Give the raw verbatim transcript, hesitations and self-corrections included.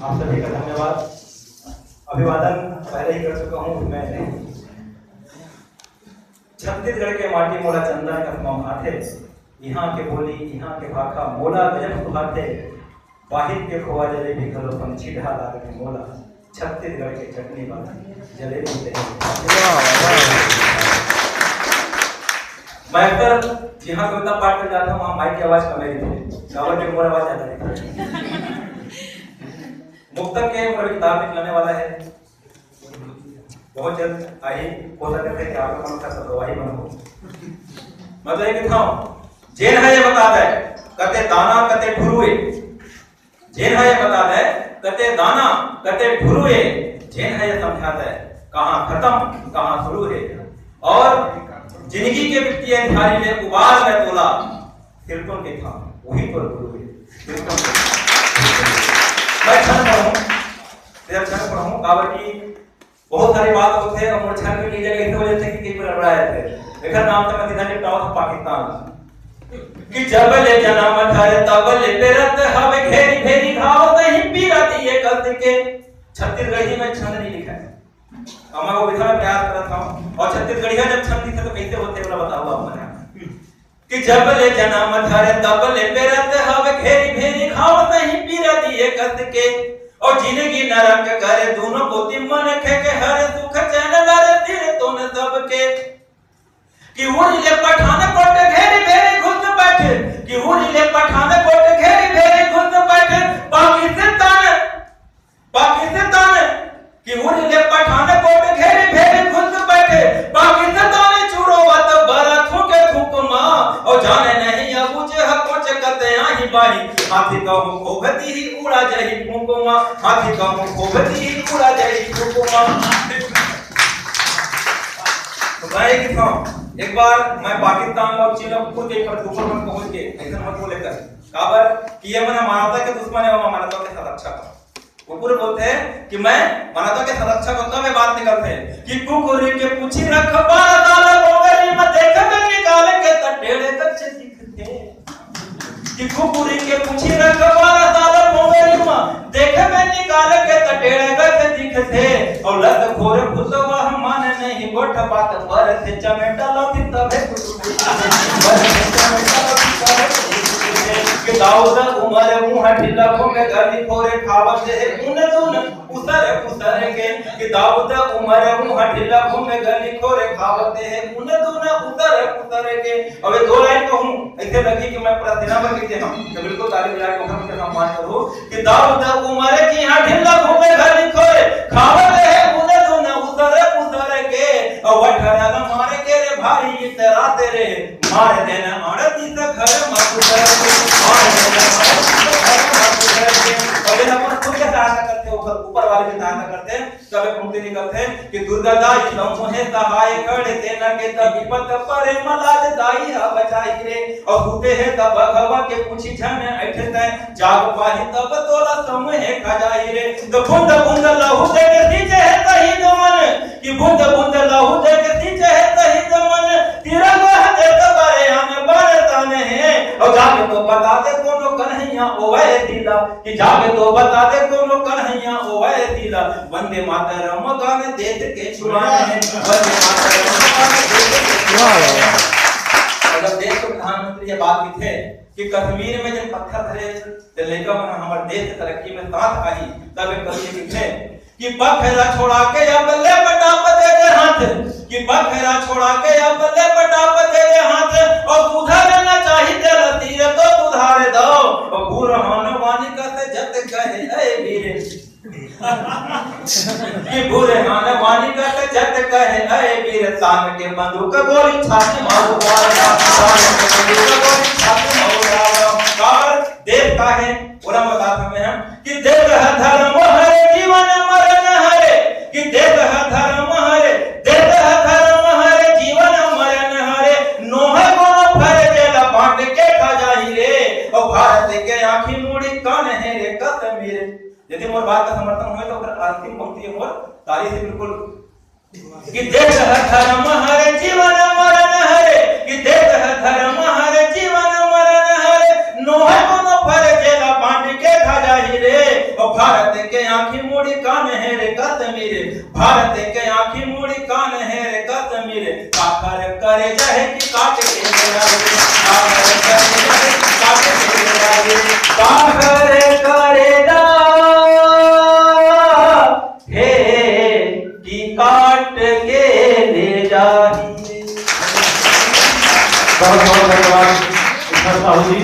आप सभी का धन्यवाद। अभिवादन पहले ही कर चुका हूँ मैं। छत्तीसगढ़ के माटी मोला चंदन कस मम आथे, इहाँ के बोली, इहाँ के भाखा मोला गजब सुहाथे। बाहिर के खोवा जलेबी घलो पंछी ढा लागथे मोला, छत्तीसगढ़ के चटनी वाला जलेबी दही। मैं अक्सर जिहाँ कविता पाठ कर जाता हूँ, वहाँ माइक की आवाज कम ही रहती है, काबर के मोर आवाज ज्यादा रहती है। मुक्तक के ऊपर किताब निकलने वाला है, बहुत जल्द आई। हो सकता है कि आप लोगों का सब गवाही बन हो। मतलब ये कि था, जेन है ये बता दे, कते दाना कते ठुरुए। जेन है ये बता दे, कते दाना कते ठुरुए। जेन है ये समझा दे, कहाँ खत्म कहाँ शुरू है। और जिंदगी के वित्तीय अंधारी में उबाल में तोला, सिरतों के था वही पर गुरु है। सिरतों के। मैं क्षण पढ़ूं, सिर्फ क्षण पढ़ूं, काबर की बहुत सारी बात होते हैं और क्षण भी नीचे कैसे हो जाते हैं कि कई बार अड़बड़ा जाते हैं। देखा नाम से मैं सीधा निपटाओ था पाकिस्तान कि जब ले जन्म धरे तब ले पेरत हवे घेरी घेरी घाव सही पीरा दिए कस के। छत्तीसगढ़ी में छंद नहीं लिखा है, अब मैं वो विधा में प्रयास करता हूँ। और छत्तीसगढ़िया जब छंद लिखे तो कैसे होते हैं, बोला बताओ आप मुझे। कि जब ले जन्म धरे तब ले पेरत हवे घेरी घेरी घाव सही पीरा दिए कस के। और जिंदगी नरक करे दोनों कोति मन खे के हर सुख चैन नर सिरतोन सबके। कि उड़ी ले पठानकोट घेरी घेरी घुस बैठे, कि उड़ी ले पठानकोट घेरी घेरी घुस बैठे। पाकिस्तान, पाकिस्तान, कि उड़ी ले पठानकोट घेरी घेरी घुस बैठे। पाकिस्तान चुरोवत बरा थूके थूक मा, और जाने नहीं अब जे ह कोच कते आही बाही। हाथी कहूँ खोभती ही उड़ा जाही फूक मा, हाथी कहूँ खोभती ही उड़ा जाही फूक मा। तो मैं ये कहता हूँ, एक बार मैं पाकिस्तान और चीन और कुकुर के पर ऊपर मन पहुंच के ऐसा मत बोले कर। काबर कि ये मन मानवता के दुश्मन है, वो मानवता के साथ अच्छा कर। कुकुर बोलते हैं कि मैं मानवता के साथ अच्छा करता हूँ, मैं बात निकलते हैं कि कुकुर के पूछी रख बारह साल बोगरी में देख में निकाल के त टेढ़े गच दिखते। कि कुकुर के पूछी रख बारह साल बोगरी में देख में निकाल के त टेढ़े गच दिखते। और लत खोर भूतवा हम माने नहीं गोठ बात पर से चमेटा लौटी तबे कुछ कि दाऊद उमर मुँह ढीला घूमे गली खोरे खावत है उन दुन उसर उसर के। कि दाऊद उमर मुँह ढीला घूमे गली खोरे खावत है उन दुन उसर उसर के। अब ये दो लाइन कहूँ, ऐसे लगी कि मैं पूरा सेना भर के हम तो बिल्कुल ताली बजा के उठा के सम्मान करूँ कि दाऊद उमर की यहाँ ढीला घूमे गली खोरे खावत है उन दुन उसर उसर के। और वठरा मारे के रे भारी इतरा तेरे मार देना आड़ती से घर मत उतर के, मार देना आड़ती से घर मत उतर के। और ये अपन खुद के सहायता करते हो, ऊपर, ऊपर वाले की सहायता करते हैं, तब एक पंक्ति निकलते हैं कि दुर्गा दाई तुम मुहे सहाय कर देना के तब विपत परे मलाज दाई हा बचाई रे। और सूते हैं तब भगवा के पूछी झन ऐठते जाग पाही तब तोला समूहे खा जाई रे। तो बूंद बूंद लहू दे के सींचे है शहीद मन, कि बूंद बूंद लहू दे के सींचे है शहीद मन। तिरंगा देश बरे आन बरतान है। और जाके तो बता दे कोनो कन्हैया ओवे दिला, कि जाके तो बता दे कोनो कन्हैया ओवे दिला। वंदे मातरम गान देश के छुड़ान है, वंदे मातरम गान देश के छुड़ान है। और जब देश के प्रधानमंत्री ये बात लिखे कि कश्मीर में जब पत्थर धरे, जब लड़का मन हमारे देश की तरक्की में साथ आई, तब एक कवि लिखे कि बखरा छोड़ा के अब ले बटाप दे दे हाथ, कि बखरा छोड़ा के अब ले बटाप दे दे हाथ, और सुधरना चाहिए तेरा तीर तो सुधार दो। और बुरहान वानी का से जत कहे ऐ वीर, कि बुरहान वानी का से जत कहे ऐ वीर, तान के बंदूक गोली छाती मारू वाला, तान के बंदूक गोली छाती मारू वाला। और देश का है, पूरा बता सकते हैं। कि देश है धर्म हरे जीवन मरण हरे, कि देश है धर्म हरे, देश है धर्म हरे जीवन मरण हरे। नोह कोनो फरे जेला बांट के खा जाही रे। और भारत के आंखी मुड़ी कान है रे कश्मीर। यदि मोर बात का समर्थन होए तो ओकर अंतिम पंक्ति मोर ताली से बिल्कुल कि देश है धर्म हरे जीवन मरण हरे, कि देश है धर्म हरे जीवन मरण हरे। नोह कोनो फरे जेला बांट के खा जाही रे। और भारत के आँखी मुड़ी कान हे रे कश्मीर, भारत के आँखी मुड़ी कान हे रे कश्मीर, काखर करेजा हे कि काट के ले जाबे, काखर करेजा हे कि काट के ले जाबे, काखर करेजा हे कि काट के ले जाही। बहुत बहुत धन्यवाद कृष्णा साहू जी।